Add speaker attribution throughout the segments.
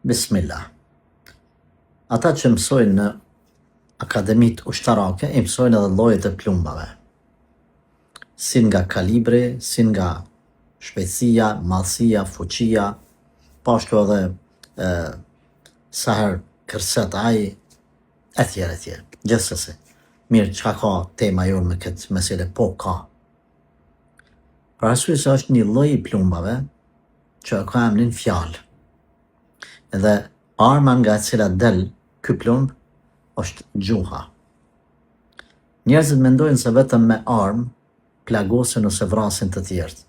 Speaker 1: Bismillah. Ata që mësojnë në akademitë ushtarake i mësojnë edhe llojet e plumbave. Si nga kalibri, si nga shpejtësia, madhësia, fuqia, po ashtu edhe e, sa herë kërset ai, etj, etj. Gjithsesi. Mirë, çka ka tema jonë me këtë mesele? Po, ka. Për arsye se është një lloj i plumbave që e ka emrin fjalë. Dhe arma nga e cila del ky plumb është gjuha. Njerëzit mendojnë se vetëm me armë plagosin ose vrasin të tjerët.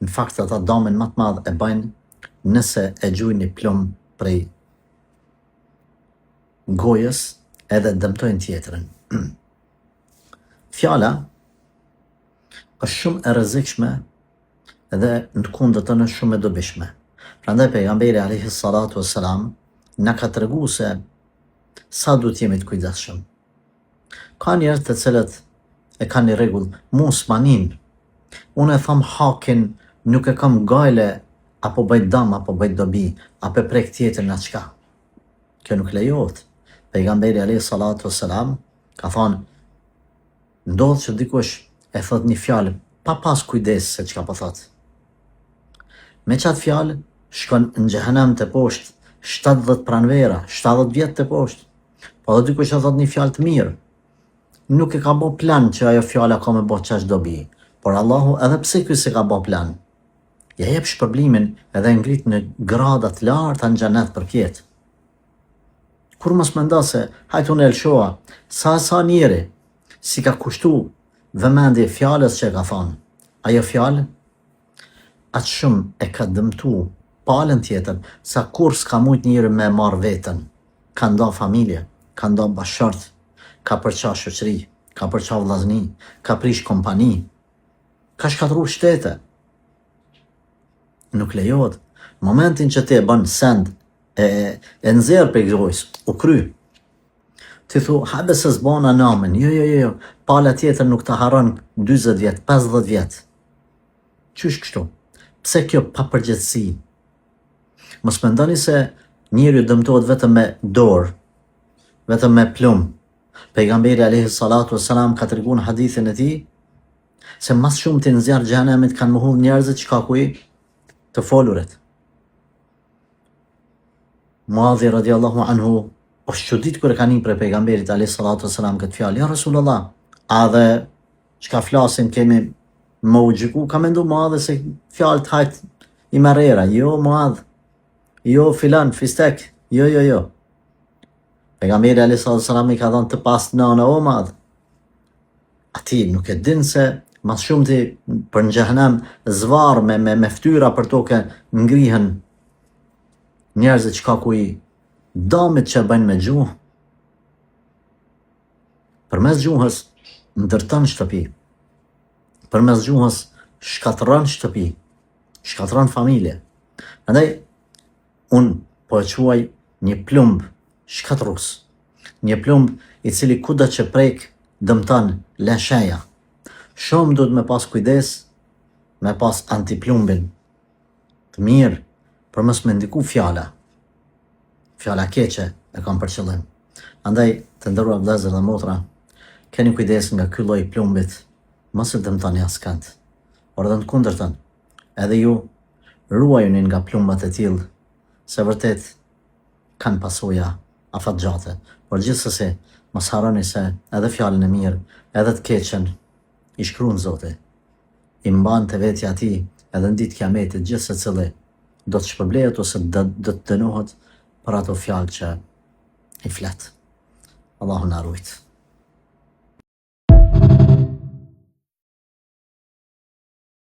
Speaker 1: Në fakt ata damin më të madh e bëjnë nëse e gjujnë një plumb prej gojës edhe dëmtojnë tjetrin. Fjala është shumë e rrezikshme dhe në të kundërtën është shumë e dobishme. Prandaj pejgamberi alayhi salatu wassalam na ka tregu se sa duhet jemi të kujdesshëm. Ka njerëz të cilët e kanë një rregull, mu s'ma nin. Unë e tham hakin, nuk e kam gajle apo bëj dam apo bëj dobi, apo e prek tjetrin a çka. Kjo nuk lejohet. Pejgamberi alayhi salatu wassalam ka thonë Ndodh që dikush e thotë një fjalë pa pas kujdes se çka po thotë. Me qatë fjalë shkon në xhehenem te poshtë 70 pranvera, 70 vjet te poshtë. Po edhe dikush e thotë një fjalë të mirë. Nuk e ka bo plan që ajo fjala ka me bo qaq dobi. Por Allahu edhe pse ky s'e ka bo plan, ja jep shpërblimin edhe e ngrit në grada të larta në xhenet përpjetë. Kurrë mos mendo se hajt unë e lëshova, sa sa njeri s'i ka kushtu vëmendje fjalës që e ka thonë. Ajo fjalë aq shumë e ka dëmtu palën tjetër, sa kurrë s'ka mujt njeri me marrë veten. Ka nda familje, ka nda bashkëshort, ka përça shoqëri, ka përça vllazni, ka prish kompani, ka shkatërru shtete. Nuk lejohet. Momentin që ti e bën send e e nxjerr prej gojës, u kry. Ti thu, hajde se s'bona namin. Jo, jo, jo, jo. Pala tjetër nuk ta harron 40 vjet, 50 vjet. Qysh kështu? Pse kjo papërgjegjësi? Mos mendoni se njeriu dëmtohet vetëm me dorë, vetëm me plumb. Pejgamberi alayhi salatu wassalam ka treguar në hadithin e tij se ma s'shumti në zjarr xhehenemit kanë me u hudh njerëzit shkaku i të folurit. Muadhi radiallahu anhu është çudit kur e ka ni prej pejgamberit alayhi salatu wasalam këtë fjalë. Ja Rasulullah, a edhe çka flasim kemi me u gjyku, ka mendu Muadhi se fjalët hajt i merr era, jo Muadh, jo filan, fistek, jo, jo, jo. Pejgamberi alayhi salatu wasalam i ka dhënë të pastë nana o Muadh. A ti nuk e din se ma s'shumti për në xhehenem zvarr me, me, me ftyra për toke ngrihen njerëzit shkaku i damit që bëjnë me gjuhë. Përmes gjuhës ndërton shtëpi. Përmes gjuhës shkatërron shtëpi, shkatërron familje. Prandaj unë po e quaj një plumb shkatërrues. Një plumb i cili kudo që prek dëmton lë shenja. Shumë duhet me pas kujdes me pas antiplumbin të mirë për mos me ndiku fjala. Fjala keqe e kam për qëllim. Andaj, të nderuar vëllezër dhe motra, keni kujdes nga ky lloj plumbit, mos e dëmtoni askënd. Por edhe në të kundërtën, edhe ju ruajuni nga plumbat e tillë, se vërtet kanë pasoja afatgjate. Por gjithsesi, mos harroni se edhe fjalën e mirë, edhe të keqen i shkruan Zoti. I mban te vetja e tij edhe në ditë kiametit gjithsecili do të shpërblehet ose do të dënohet për ato fjalë që i flet. Allahu na rujt.